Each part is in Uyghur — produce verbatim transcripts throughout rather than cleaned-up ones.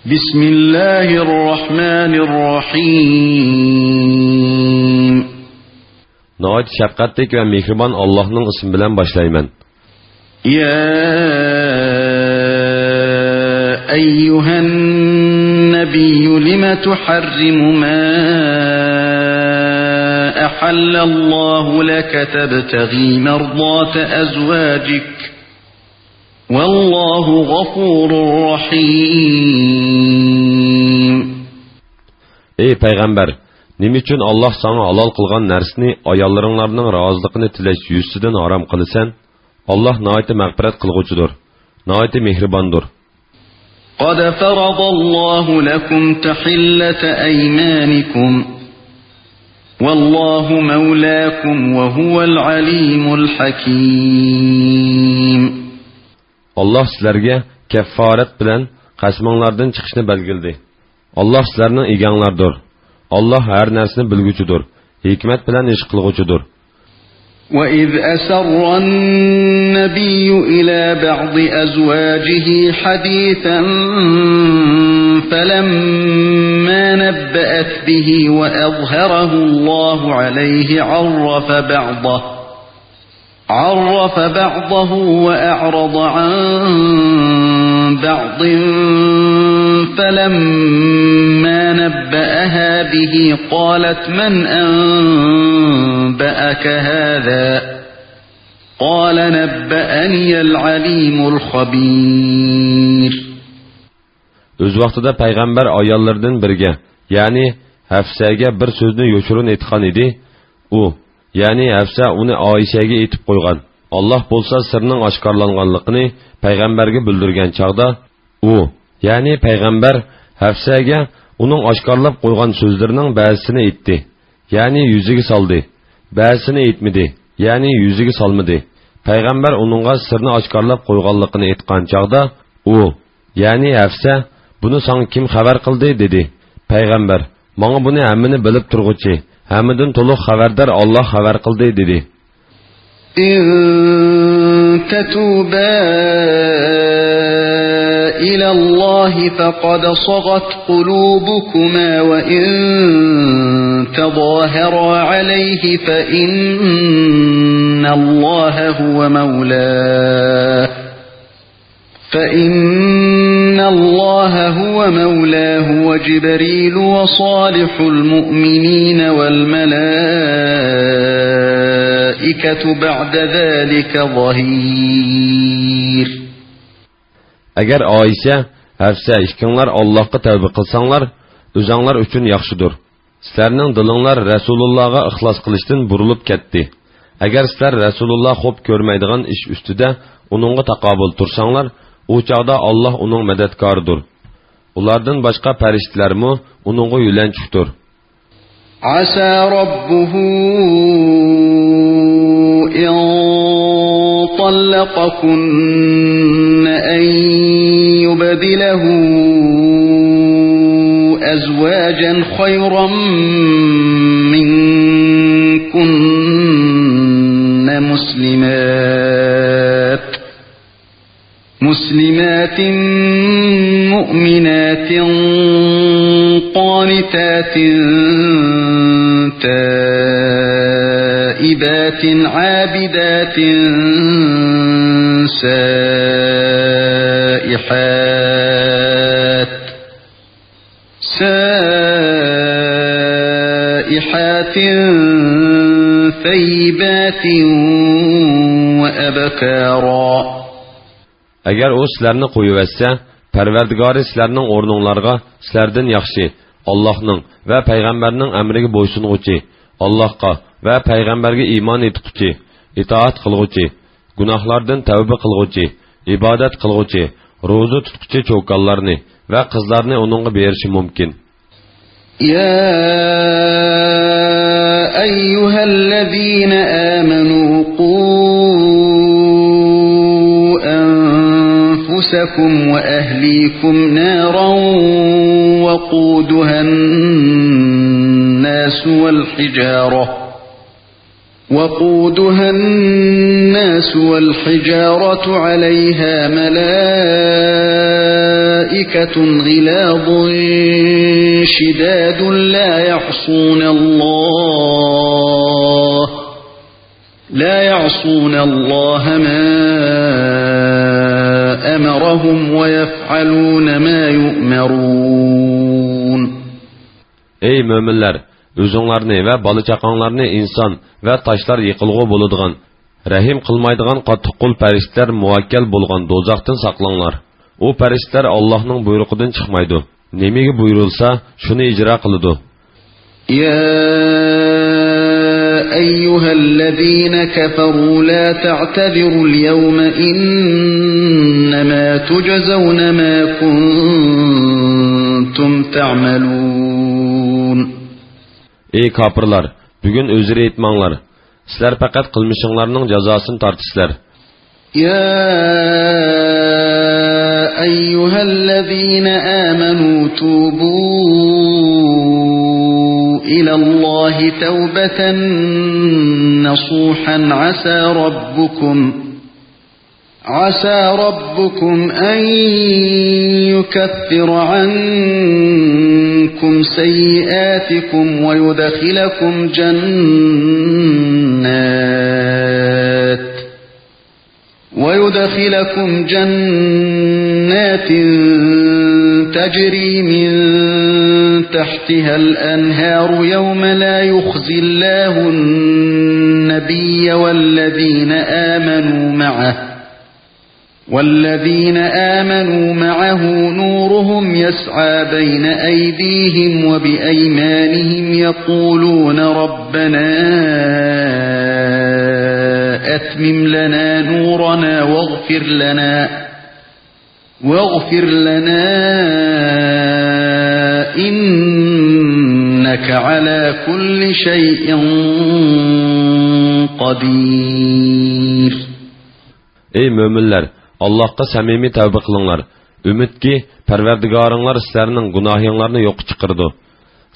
بسم الله الرحمن الرحيم. ناھايىتى شەپقەتلىك ۋە مېھرىبان ئاللاھنىڭ ئىسمى بىلەن باشلايمەن. يا أيها النبي لم تحرم ما أحل الله لك تبتغي مرضات أزواجك والله غفور رحيم. ئەي پەيغەمبەر، نېمە ئۈچۈن ئاللاھ ساڭا ھالال قىلغان نەرسىنى ئاياللىرىڭلارنىڭ رازىلىقىنى تىلەش يۈزىسىدىن ھارام قىلىسەن؟ ئاللاھ ناھايىتى مەغپىرەت قىلغۇچىدۇر، ناھايىتى مېھرىباندۇر. قد فرض الله لكم تحلة أيمانكم والله مولاكم وهو العليم الحكيم. ئاللاھ سىلەرگە كەففارەت بىلەن قەسىمىڭلاردىن چىقىشنى بەلگىلىدى. ئاللاھ سىلەرنىڭ ئىگەڭلاردۇر. ئاللاھ ھەر نەرسىنى بىلگۈچىدۇر، ھېكمەت بىلەن ئىش قىلغۇچىدۇر. وإذ أسر النبي إلى بعض أزواجه حديثا فلما نبأت به وأظهره الله عليه عرف بعضه عرف بعضه وأعرض عن بعض فلما نبأها به قالت من أنبأك هذا؟ قال نبأني العليم الخبير. ئۆز ۋاقتىدا پەيغەمبەر ئاياللىرىدىن بىرىگە، يەنى ھەفسەگە بىر سۆزنى يوشۇرۇن ئېيتقان ئىدى. ئۇ، يەنى ھەفسە ئۇنى ئائىشەگە ئېيتىپ قويغان. ئاللاھ بولسا سىرنىڭ ئاشكارىلانغانلىقىنى پەيغەمبەرگە بىلدۈرگەن چاغدا، ئۇ، يەنى پەيغەمبەر ھەفسەگە ئۇنىڭ ئاشكارىلاپ قويغان سۆزلىرىنىڭ بەزىسىنى ئېيتتى، يەنى يۈزىگە سالدى، بەزىسىنى ئېيتمىدى، يەنى يۈزىگە سالمىدى. پەيغەمبەر ئۇنىڭغا سىرنى ئاشكارىلاپ قويغانلىقىنى ئېيتقان چاغدا، ئۇ، يەنى ھەفسە، بۇنى ساڭا كىم خەۋەر قىلدى؟ دېدى. پەيغەمبەر، ماڭا بۇنى ھەممىنى بىلىپ تۇرغۇچى، ھەممىدىن تولۇق خەۋەردار ئاللاھ خەۋەر قىلدى، دېدى. إن تتوبا إلى الله فقد صغت قلوبكما وإن تظاهرا عليه فإن الله هو مولاه فإن الله هو مولاه وجبريل وصالح المؤمنين والملائكة بعد ذلك ظهير. ئەگەر ئائىشە، ھەفسە ئىككىڭلار ئاللاھقا تەۋبە قىلساڭلار، ئۆزەڭلار ئۈچۈن ياخشىدۇر. سىلەرنىڭ دىلىڭلار رەسۇلۇللاغا ئىخلاس قىلىشتىن بۇرۇلۇپ كەتتى. ئەگەر سىلەر رەسۇلۇللا خوپ كۆرمەيدىغان ئىش ئۈستىدە ئۇنىڭغا تاقابىل تۇرساڭلار، ئۇ چاغدا ئاللاھ ئۇنىڭ مەدەتكارىدۇر. ئۇلاردىن باشقا پەرىشتىلەرمۇ ئۇنىڭغا يۆلەنچۈكتۇر. عسى ربه إن طلقكن أن يبدله أزواجا خيرا منكن مسلمات مسلمات مؤمنات قانتات تائبات عابدات سائحات سائحات ثيبات وأبكارا. ئەگەر ئۇ سىلەرنى قويۇۋەتسە، پەرۋەردىگارى سىلەرنىڭ ئورنۇڭلارغا سىلەردىن ياخشى، ئاللاھنىڭ ۋە پەيغەمبەرنىڭ ئەمرىگە بويسۇنغۇچى، ئاللاھقا ۋە پەيغەمبەرگە ئىمان ئېيتقۇچى، ئىتائەت قىلغۇچى، گۇناھلاردىن تەۋبە قىلغۇچى، ئىبادەت قىلغۇچى، روزا تۇتقۇچى چوكانلارنى ۋە قىزلارنى ئۇنىڭغا بېرىشى مۇمكىن. يا أيها الذين آمنوا قوا أنفسكم وأهليكم نارا وقودها الناس والحجارة وقودها الناس والحجارة عليها ملائكة غلاظ شداد لا يعصون الله لا يعصون الله ما أمرهم ويفعلون ما يؤمرون. ئەي مۆمىنلەر، ئۆزۈڭلارنى ۋە بالا-چاقاڭلارنى ئىنسان ۋە تاشلار يېقىلغۇ بولىدىغان، رەھىم قىلمايدىغان قاتتىق قول پەرىشتىلەر مۇۋەككەل بولغان دوزاختىن ساقلاڭلار. ئۇ پەرىشتىلەر ئاللاھنىڭ بۇيرۇقىدىن چىقمايدۇ. نېمىگە بۇيرۇلسا، شۇنى ئىجرا قىلىدۇ. يا أيها الذين كفروا لا تعتذروا اليوم إنما تجزون ما كنتم تعملون. ئەي كاپىرلار، بۈگۈن ئۆزرە ئېيتماڭلار. سىلەر پەقەت قىلمىشىڭلارنىڭ جازاسىنى تارتىسىلەر. يا أيها الذين آمنوا توبوا إلى الله توبة نصوحا عسى ربكم عسى ربكم أن يكفر عنكم سيئاتكم ويدخلكم جنات ويدخلكم جنات تجري من تحتها الأنهار يوم لا يخزي الله النبي والذين آمنوا معه والذين آمنوا معه نورهم يسعى بين أيديهم وبأيمانهم يقولون ربنا أتمم لنا نورنا واغفر لنا واغفر لنا إنك على كل شيء قدير. ئەي مۆمىنلەر، ئاللاھقا سەمىمىي تەۋبە قىلىڭلار. ئۈمىدكى، پەرۋەردىگارىڭلار سىلەرنىڭ گۇناھىڭلارنى يوققا چىقىرىدۇ.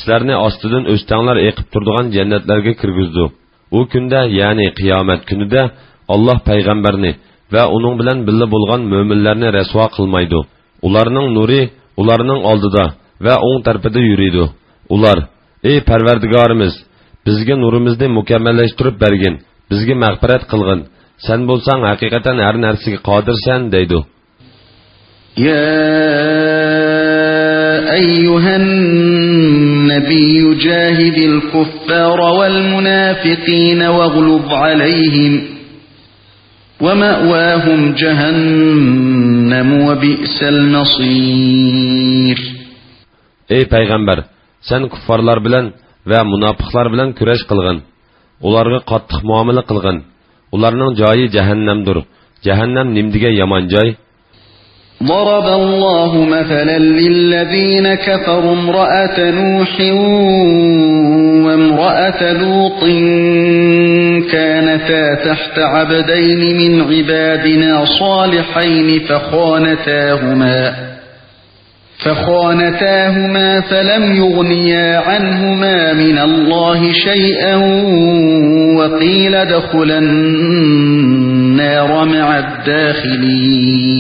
سىلەرنى ئاستىدىن ئۆستەڭلەر ئېقىپ تۇرىدىغان جەننەتلەرگە كىرگۈزىدۇ. ئۇ كۈندە، يەنى قىيامەت كۈنىدە، ئاللاھ پەيغەمبەرنى ۋە ئۇنىڭ بىلەن بىللە بولغان مۆمىنلەرنى رەسۋا قىلمايدۇ. ئۇلارنىڭ نۇرى ئۇلارنىڭ ئالدىدا ۋە ئوڭ تەرىپىدە يۈرىدۇ. ئۇلار، ئەي پەرۋەردىگارىمىز، بىزگە نۇرىمىزنى مۇكەممەللەشتۈرۈپ بەرگىن، بىزگە مەغپىرەت قىلغىن، سەن بولساڭ ھەقىقەتەن ھەر نەرسىگە قادىرسەن، دەيدۇ. يا أيها النبي جاهد الكفار والمنافقين واغلظ عليهم ومأواهم جهنم وبئس المصير. ئەي پەيغەمبەر، سەن كۇففارلار بىلەن ۋە مۇناپىقلار بىلەن كۈرەش قىلغىن. ئۇلارغا قاتتىق مۇئامىلە قىلغىن. ئۇلارنىڭ جايى جەھەننەمدۇر. جەھەننەم نېمىدېگەن يامان جاي! ضرب الله مثلا للذين كفروا امرأة نوح وامرأة لوط كانتا تحت عبدين من عبادنا صالحين فخانتاهما فخانتاهما فلم يغنيا عنهما من الله شيئا وقيل ادخلا النار مع الداخلين.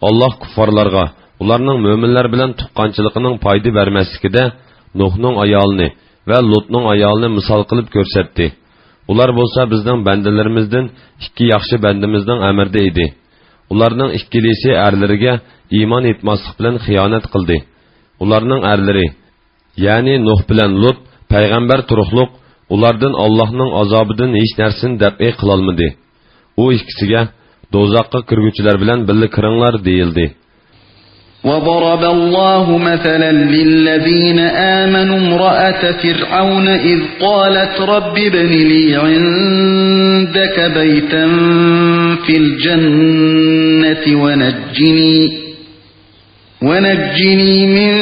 ئاللاھ كۇففارلارغا ئۇلارنىڭ مۆمىنلەر بىلەن تۇغقانچىلىقىنىڭ پايدا بەرمەسلىكىدە نۇھنىڭ ئايالىنى ۋە لۇتنىڭ ئايالىنى مىسال قىلىپ كۆرسەتتى. ئۇلار بولسا بىزنىڭ بەندىلىرىمىزدىن ئىككى ياخشى بەندىمىزنىڭ ئەمرىدە ئىدى. ئۇلارنىڭ ئىككىلىسى ئەرلىرىگە ئىمان ئېيتماسلىق بىلەن خىيانەت قىلدى. ئۇلارنىڭ ئەرلىرى، يەنى نۇھ بىلەن لۇت پەيغەمبەر تۇرۇقلۇق، ئۇلاردىن ئاللاھنىڭ ئازابىدىن ھېچ نەرسىنى دەپئى قىلالمىدى. ئۇ ئىككىسىگە دوزاخقا كىرگۈچىلەر بىلەن بىللە كىرىڭلار دېيىلدى. وضرب الله مثلا للذين آمنوا امرأة فرعون إذ قالت رب ابن لي عندك بيتا في الجنة ونجني، ونجني من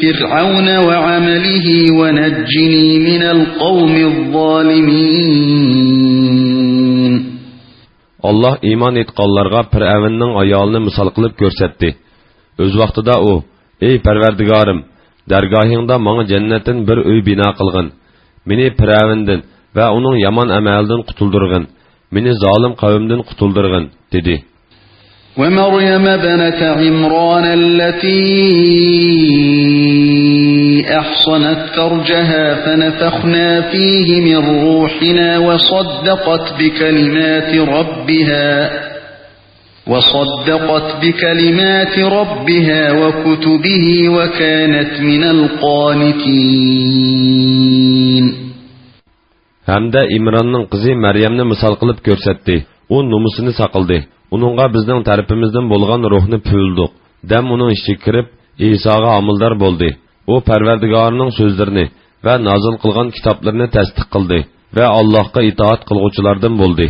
فرعون وعمله ونجني من القوم الظالمين. ئاللاھ ئىمان ئېيتقانلارغا پىرئەۋننىڭ ئايالىنى مىسال قىلىپ كۆرسەتتى. ئۆز ۋاقتىدا ئۇ، ئەي پەرۋەردىگارىم، دەرگاھىڭدا ماڭا جەننەتتىن بىر ئۆي بىنا قىلغىن. مېنى پىرئەۋندىن ۋە ئۇنىڭ يامان ئەمەلىدىن قۇتۇلدۇرغىن، مېنى زالىم قەۋمدىن قۇتۇلدۇرغىن، دېدى. ومريم ابنة عمران التي أحصنت فرجها فنفخنا فيه من روحنا وصدقت بكلمات ربها وصدقت بكلمات ربها وكتبه وكانت من القانتين. ھەمدە ئىمراننىڭ قىزى مەريەمنى مىسال قىلىپ كۆرسەتتى. ئۇ نومۇسىنى ساقلىدى. ئۇنىڭغا بىزنىڭ تەرىپىمىزدىن بولغان روھنى پۈۋلىدۇق. دەم ئۇنىڭ ئىچىگە كىرىپ، ئىساغا ھامىلىدار بولدى. ئۇ پەرۋەردىگارىنىڭ سۆزلىرىنى ۋە نازىل قىلغان كىتابلىرىنى تەستىق قىلدى ۋە ئاللاھقا ئىتائەت قىلغۇچىلاردىن بولدى.